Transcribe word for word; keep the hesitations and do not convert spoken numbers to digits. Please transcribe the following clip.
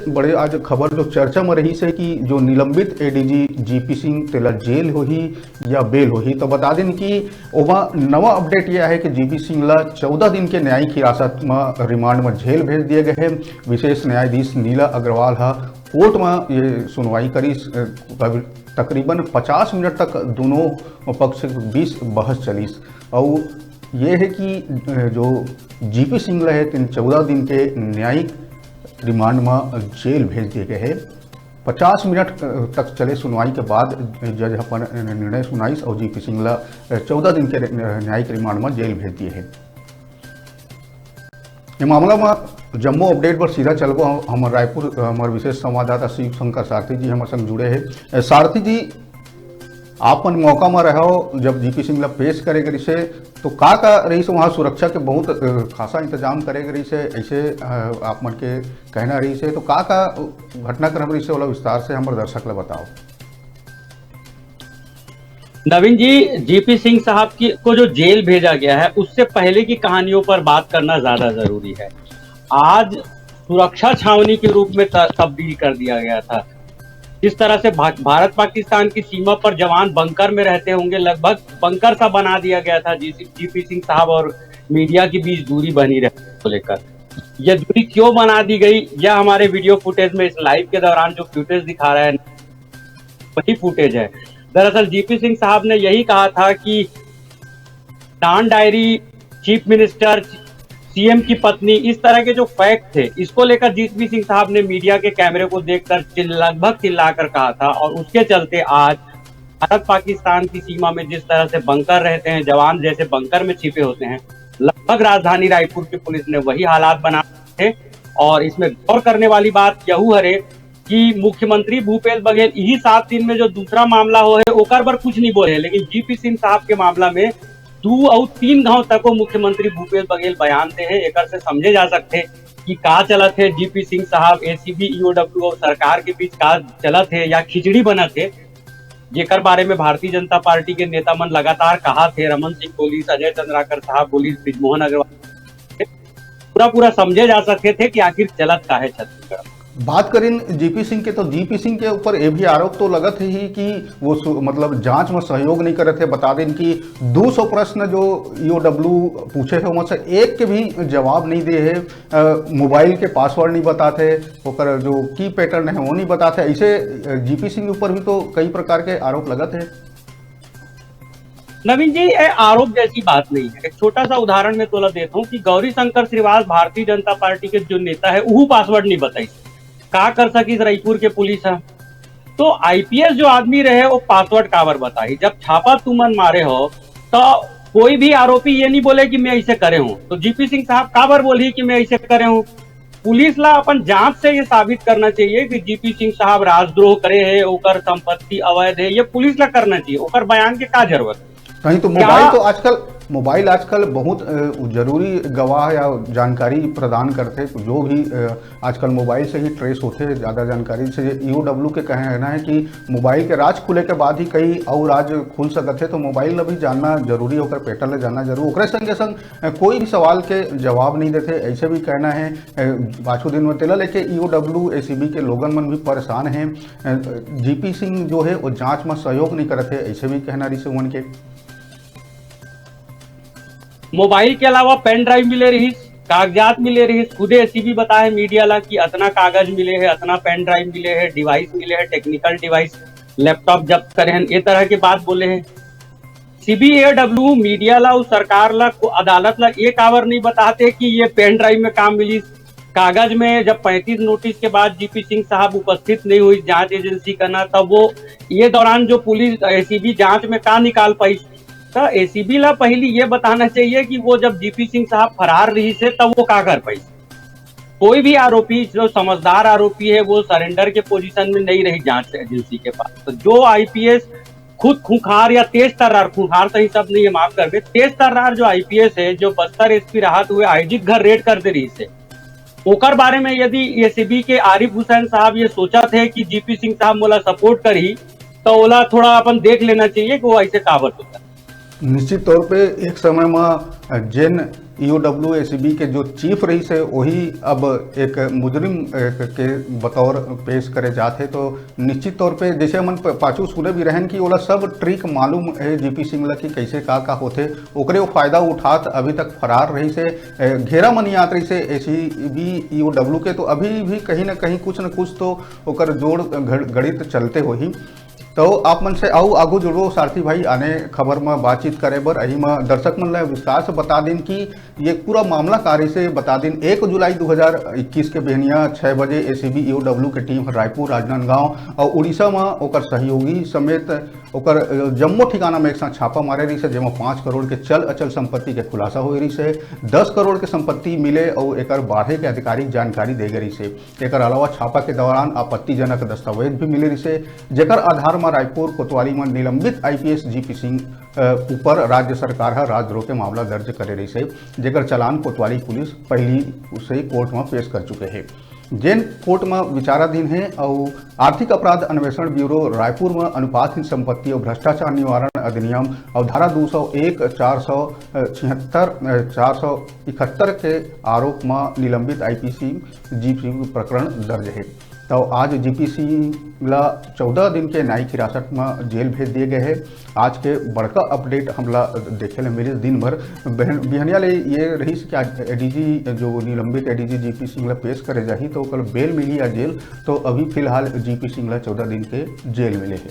बड़े आज खबर जो चर्चा में रहिस हे कि जो निलंबित एडीजी जीपी सिंह तेला जेल होही या बेल होही, तो बता देन कि ओमा नवा अपडेट ये आहे कि जीपी सिंह ला चौदह दिन के न्यायिक हिरासत में रिमांड में जेल भेज दिए गए हे। विशेष न्यायाधीश नीला अग्रवाल हा कोर्ट में ये सुनवाई करिस। अ, तकरीबन पचास मिनट तक दोनों पक्ष के बीच बहस चलिस। और ये है कि, अ, जो जीपी सिंह ला है, तेन चौदह दिन के न्यायिक रिमांड में जेल भेज दिए गए हैं। पचास मिनट, अ, तक चले सुनवाई के बाद जज अपन निर्णय सुनाइस और जीपी सिंह ला, अ, चौदह दिन के रि-, न्यायिक रिमांड में जेल भेज दिए हैं। ये मामला में जम्मो अपडेट पर सीधा चलबो हम, हमर रायपुर, हमर विशेष संवाददाता शिव शंकर सारथी जी हमर संग जुड़े हैं। अ, सारथी जी, आप मन मौका में रहो, जब जीपी सिंह ला पेश करे गए से, तो का का रही से वहाँ सुरक्षा के बहुत, अ, खासा इंतजाम करे गए से, ऐसे, अ, आप मन के कहना रही से, तो का का घटनाक्रम रही से, ओला विस्तार से हमर दर्शक ला बताओ। नवीन जी, जीपी सिंह साहब की, को जो जेल भेजा गया है, उससे पहले की कहानियों पर बात करना ज्यादा जरूरी है। आज सुरक्षा छावनी के रूप में त-, तब्दील कर दिया गया था। जिस तरह से भा-, भारत पाकिस्तान की सीमा पर जवान बंकर में रहते होंगे, लगभग बंकर सा बना दिया गया था जी-, जीपी सिंह साहब और मीडिया के बीच दूरी बनी रहने को लेकर। यह दूरी क्यों बना दी गई, यह हमारे वीडियो फुटेज में इस लाइव के दौरान जो फुटेज दिखा रहा है, वही फुटेज है। दरअसल जीपी सिंह साहब ने यही कहा था कि don diary, chief minister, CM की पत्नी, इस तरह के जो फैक्ट थे, इसको लेकर जीपी सिंह साहब ने मीडिया के कैमरे को देखकर चिल्ला, लगभग चिल्लाकर कहा था। और उसके चलते आज भारत पाकिस्तान की सीमा में जिस तरह से बंकर रहते हैं, जवान जैसे बंकर में छिपे होते हैं, लगभग राजधानी रायपुर की पुलिस ने वही हालात बना थे। और इसमें गौर करने वाली बात यहू हरे कि मुख्यमंत्री भूपेश बघेल यही सात दिन में जो दूसरा मामला हो है, ओकर पर कुछ नहीं बोले, लेकिन जीपी सिंह साहब के मामला में दू और तीन गांव तक वो मुख्यमंत्री भूपेश बघेल बयान दे हैं। एकर से समझे जा सकते हैं कि का चलत है, जीपी सिंह साहब, एसीबी, ईओडब्ल्यू और सरकार के बीच का चलत है या खिचड़ी बनत है, जेकर बारे में भारतीय जनता पार्टी के नेता मन लगातार कहा थे। रमन सिंह बोलिस, अजय चंद्राकर साहब बोलिस, बृजमोहन अग्रवाल, पूरा पूरा समझे जा सकते थे कि आखिर चलत का है छत्तीसगढ़ में। बात करिन जीपी सिंह के, तो जीपी सिंह के ऊपर ये भी आरोप तो लगत ही कि वो सु-, मतलब जांच में सहयोग नहीं करत है। बता दें कि दो सौ प्रश्न जो ईओडब्ल्यू पूछे है, ओमा से एक के भी जवाब नहीं दिए है। अ, मोबाइल के पासवर्ड नहीं बताते, ओकर जो की पैटर्न है वो नहीं बताते। ऐसे, अ, जीपी सिंह के ऊपर भी तो कई प्रकार के आरोप लगत है। नवीन जी, ये आरोप जैसी बात नहीं है। एक छोटा सा उदाहरण मैं तोला देता हूँ कि गौरी शंकर श्रीवास, भारतीय जनता पार्टी के जो नेता है, वो पासवर्ड नहीं बताई, का कर सकिस रायपुर के पुलिस है? तो आईपीएस जो आदमी रहे, वो पासवर्ड काबर बताही? जब छापा तुमन मारे हो, तो कोई भी आरोपी ये नहीं बोले कि मैं ऐसे करे हूँ। तो जीपी सिंह साहब काबर बोली कि मैं ऐसे करे हूँ? पुलिस ला अपन जांच से ये साबित करना चाहिए कि जीपी सिंह साहब राजद्रोह करे है, ओकर संपत्ति अवैध है, ये पुलिस ला करना चाहिए। ओकर बयान के का जरूरत? नहीं तो क्या मोबाइल तो आजकल, मोबाइल आजकल बहुत, अ, जरूरी गवाह या जानकारी प्रदान करते, जो भी, अ, आजकल मोबाइल से ही ट्रेस होते हैं ज़्यादा जानकारी से। ईओडब्ल्यू के कहना है कि मोबाइल के राज खुले के बाद ही कई और राज खुल सकत है, तो मोबाइल ला भी जानना जरूरी, ओकर पैटर्न ला जानना जरूरी। ओकरे संगे संग, अ, कोई भी सवाल के जवाब नहीं देते, ऐसे भी कहना है। अ, पाछू दिन में तेला लेके ईओडब्ल्यू, एसीबी के लोगन मन भी परेशान हैं। अ, जीपी सिंह जो है वो जांच में सहयोग नहीं करत है, ऐसे भी कहना रही से उमन के। मोबाइल के अलावा पेन ड्राइव मिले रहिस, कागजात मिले रहिस। खुदे एसीबी बताए मीडिया ला कि अतना कागज मिले है, अतना पेन ड्राइव मिले है, डिवाइस मिले है, टेक्निकल डिवाइस, लैपटॉप जब्त करे हैं, ये तरह के बात बोले हैं। सीबी ईओडब्ल्यू मीडिया ला, उस सरकार ला, को-, अदालत ला ये काबर नहीं बताते कि ये पेन ड्राइव में काम मिली? कागज में जब पैंतीस नोटिस के बाद जीपी सिंह साहब उपस्थित नहीं हुई जांच एजेंसी का ना, तब वो ये दौरान जो पुलिस, एसीबी जांच में का निकाल पाई? तो एसीबी ला पहली ये बताना चाहिए कि वो जब जीपी सिंह साहब फरार रही से, तब वो का कर पाई? कोई भी आरोपी जो समझदार आरोपी है, वो सरेंडर के पोजीशन में नहीं रही जांच एजेंसी के पास। तो जो आईपीएस खुद खूंखार या तेज तर्रार, खूंखार सही शब्द नहीं है, माफ करबे, तेज तर्रार जो आईपीएस है, जो बस्तर एसपी रहत हुए आईजी के घर रेड कर दे रही से, ओकर बारे में यदि एसीबी के आरिफ हुसैन साहब ये सोचत है कि जीपी सिंह साहब मोला सपोर्ट करही, तो ओला थोड़ा अपन देख लेना चाहिए कि वो ऐसे काबर सोचत। निश्चित तौर पे एक समय में जेन ईओडब्ल्यू एसीबी के जो चीफ रहिस हे, वही अब एक मुजरिम, अ, के बतौर पेश करे जात हे। तो निश्चित तौर पे, जैसे हमन प-, पाछू सुने भी रहन कि ओला सब ट्रिक मालूम हे जीपी सिंह ला कि कैसे का का होथे, ओकरे वो फायदा उठात अभी तक फरार रहिस हे, अ, घेरा म नइ आत रहिस हे एसीबी ईओडब्ल्यू के। तो अभी भी कहीं ना कहीं कुछ न कुछ तो ओकर जोड़ घड़-, गणित चलते होही। तो आप मन से अउ आगू जुड़बो सारथी भाई, आने खबर म बातचीत करे बर। अही म दर्शक मन ला विस्तार से बता दिन कि ये पूरा मामला का रहिस हे, बता दिन एक जुलाई दो हज़ार इक्कीस के बिहनिया छह बजे एसीबी ईओडब्ल्यू के टीम ह रायपुर, राजनांदगांव अउ उड़ीसा म ओकर सहयोगी समेत ओकर, अ, जम्मो ठिकाना म एक साथ छापा मारे रहिस हे, जेमा पाँच करोड़ के चल अचल संपत्ति के खुलासा होए रहिस हे, दस करोड़ के संपत्ति मिले अउ एकर बाढ़े के आधिकारिक जानकारी दे गे रहिस हे। एकर अलावा छापा के दौरान आपत्तिजनक दस्तावेज भी मिले रहिस हे, जेकर आधार म रायपुर कोतवाली म निलंबित आईपीएस जीपी सिंह, अ, ऊपर राज्य सरकार ह राजद्रोह के मामला दर्ज करे रहिस हे, जेकर चालान कोतवाली पुलिस पहिली से कोर्ट म पेश कर चुके हे, जेन कोर्ट म विचाराधीन हे। अउ आर्थिक अपराध अन्वेषण ब्यूरो रायपुर म अनुपातहीन संपत्ति अउ भ्रष्टाचार निवारण अधिनियम अउ धारा दो सौ एक, चार सौ छिहत्तर, अ, चार सौ इकहत्तर के आरोप म निलंबित आईपीएस जीपी प्रकरण दर्ज हे। तो आज जीपी सिंह ला चौदह दिन के न्यायिक हिरासत म जेल भेज दिए गए हे। आज के बड़का अपडेट हमला देखे ले मिलिस दिन भर। बहन-, बिहनिया ले ये रहिस कि आज एडीजी, जो निलंबित एडीजी जीपी सिंह ला पेश करे जाही, तो ओकर बेल मिली या जेल। तो अभी फिलहाल जीपी सिंह ला चौदह दिन के जेल मिले हे।